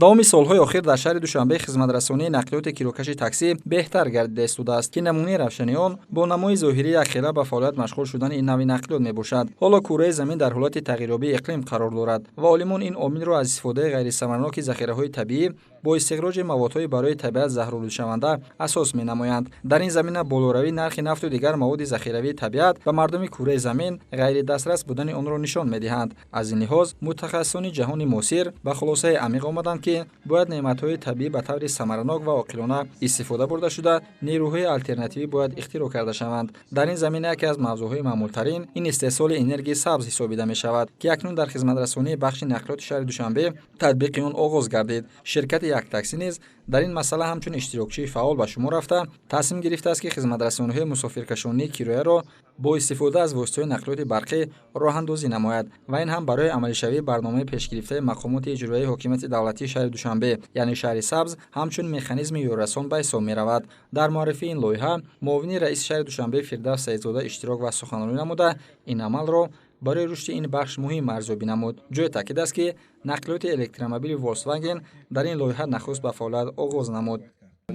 Давоми солҳои охир дар шаҳри Душанбе хизматрасонии нақлиёти кирокаши таксӣ беҳтар гардида истодааст, ки намунаи равшани он бо намои зоҳирӣ якхела ба фаъолият машғул шудани ин нави нақлиёт мебошад. Ҳоло кӯраи замин дар ҳолати тағйирёбии иқлим қарор дорад ва олимон ин омилро аз истифодаи ғайрисамараноки захираҳои табиӣ бо истихроҷи маводҳои барои табиат заҳролудшаванда асос менамоянд. Дар ин замина болоравии нархи нафту дигар маводи захиравии табиат ба мардуми кӯраи замин ғайридастрас будани онро нишон медиҳанд. Аз ин лиҳоз мутахассисони ҷаҳони муосир ба хулосаи амиқ омаданд, ки бояд неъматҳои табиӣ ба таври самаранок ва оқилона истифода бурда шуда, нерӯҳои алтернативӣ бояд ихтироъ карда шаванд. Дар ин замина яке аз мавзӯъҳои маъмултарин ин истеҳсоли энергияи сабз ҳисобида мешавад, ки акнун дар хизматрасонии бахши нақлиёти шаҳри Душанбе татбиқи он оғоз гардид. Ширкати Яктаксӣ низ дар ин масъала ҳамчун иштирокчии фаъол ба шумор рафта, тасмим гирифтааст, ки хизматрасониҳои мусофиркашонии кирояро бо истифода аз воситаҳои нақлиёти барқӣ роҳандозӣ намояд ва ин ҳам барои амалишавии барномаи пешгирифтаи мақомоти иҷроияи ҳокимияти давлатии шаҳри Душанбе, яъне шаҳри сабз, ҳамчун механизми ёрирасон ба ҳисоб меравад. Дар муаррифии ин лоиҳа муовини раиси шаҳри Душанбе Фирдавс Саидзода иштирок ва суханронӣ намуда, ин амалро барои рушди ин бахш муҳим арзёбӣ намуд. Ҷои таъкид аст, ки нақлиёти электромобили Volkswagen дар ин лоиҳа нахуст ба фаъолият оғоз намуд.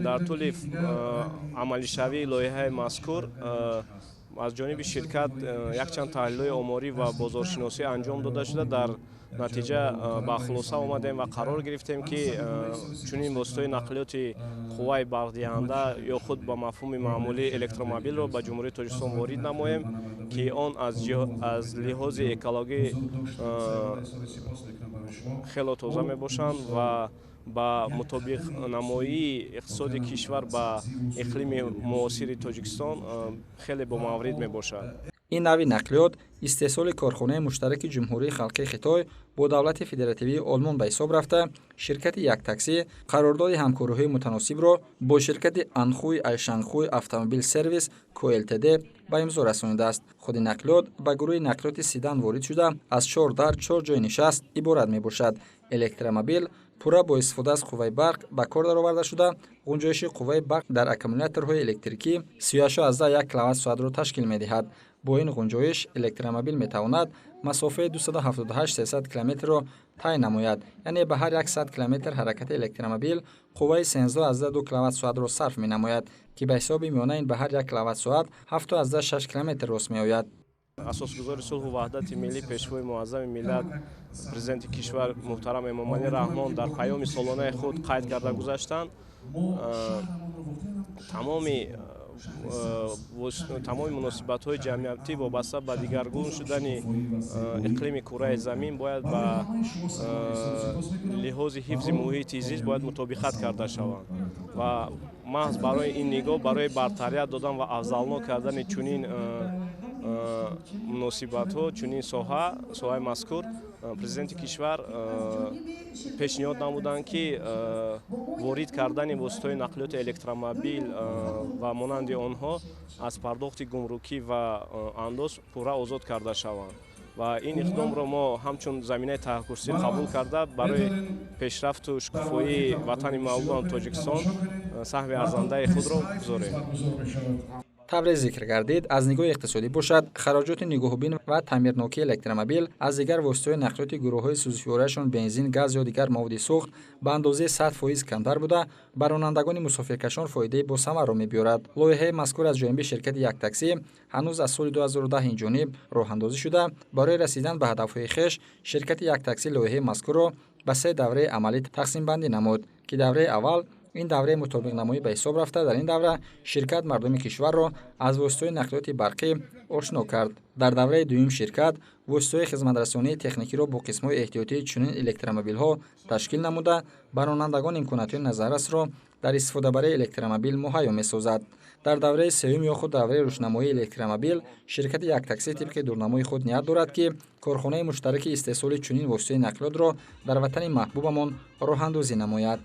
Дар тӯли амалишавии лоиҳаи мазкур аз ҷониби ширкат якчанд таҳлилҳои оморӣ ва бозоршиносӣ анҷом дода шуда, дар натиҷа ба хулоса омадем ва қарор гирифтем, ки чунин воситаҳои нақлиёти қувваи барқдиҳанда ё худ ба мафҳуми маъмулӣ электромобилро ба Ҷумҳурии Тоҷикистон ворид намоем, ки он аз лиҳози экологӣ хело тоза мебошанд ва ба мутобиқнамоии иқтисоди кишвар ба иқлими муосири Тоҷикистон хеле бомаврид мебошад. Ин нави нақлиёт истеҳсоли корхонаи муштараки Ҷумҳурии Халқии Хитой бо давлати Федеративии Олмон ба ҳисоб рафта, ширкати Яктаксӣ қарордоди ҳамкориҳои мутаносибро бо ширкати Анхуй Айшанхуй Автомобил Сервис Ко ЛТД ба имзо расонидааст. Худи нақлиёт ба гурӯҳи нақлиёти седан ворид шуда, аз чор дар, чор ҷойи нишаст иборат мебошад. Электромобил пурра бо истифода аз қувваи барқ ба кор дароварда шуда, ғунҷоиши қувваи барқ дар аккумуляторҳои электрикӣ 38,1 киловатт соатро ташкил медиҳад. Бо ин ғунҷоиш электромобил метавонад масофаи 278 300 километрро тай намояд, яъне ба ҳар 100 километр ҳаракати электромобил қувваи 13,2 киловатт соатро сарф менамояд, ки ба ҳисоби миёна ин ба ҳар 1 киловатт соат 7,6 километр рост меояд. Асосгузори сулҳу ваҳдати миллӣ, Пешвои муаззами миллат, Президенти кишвар муҳтарам Эмомалӣ Раҳмон дар паёми солонаи худ қайд карда гузаштанд: тамоми муносибатҳои ҷамъиятӣ вобаста ба дигаргун шудани иқлими кӯраи замин бояд ба лиҳози ҳифзи муҳити зист бояд мутобиқат карда шаванд. Ва маҳз барои ин нигоҳ, барои бартарият додан ва афзалнок кардани чунин муносибатҳо, чунин соҳаи мазкур, Президенти кишвар пешниҳод намуданд, ки ворид кардани воситаҳои нақлиёти электромобил ва монанди онҳо аз пардохти гумрукӣ ва андоз пурра озод карда шаванд. Ва ин иқдомро мо ҳамчун заминаи таҳкурсӣ қабул карда, барои пешрафту шукуфоии ватани маҳбубам Тоҷикистон саҳми арзандаи худро гузорем. Тавре зикр гардид, аз нигоҳи иқтисодӣ бошад, хароҷоти нигоҳубин ва таъмирнокии электромобил аз дигар воситаҳои нақлиёти гурӯҳҳои сӯзишвориашон бензин, газ ё дигар маводи сӯхт ба андозаи 100% камтар буда, ба ронандагони мусофиркашон фоидаи босамарро мебиёрад. Лоиҳаи мазкур аз ҷониби ширкати Яктаксӣ ҳанӯз аз соли 2010 инҷониб роҳандозӣ шуда, барои расидан ба ҳадафҳои хеш ширкати Яктаксӣ лоиҳаи мазкурро ба се давраи амалӣ тақсимбандӣ намуд, ки давраи аввал ин давраи мутобиқнамоӣ ба ҳисоб рафта, дар ин давра ширкат мардуми кишварро аз воситаҳои нақлиёти барқӣ ошно кард. Дар давраи дуюм ширкат воситаҳои хизматрасонии техникиро бо қисмҳои эҳтиётии чунин электромобилҳо ташкил намуда, ба ронандагон имкониятҳои назаррасро дар истифодабарии электромобил муҳайё месозад. Дар давраи сеюм ё худ давраи рушднамоии электромобил ширкати Яктаксӣ тибқи дурнамои худ ният дорад, ки корхонаи муштараки истеҳсоли чунин воситаи нақлиётро дар ватани маҳбубамон роҳандозӣ намояд.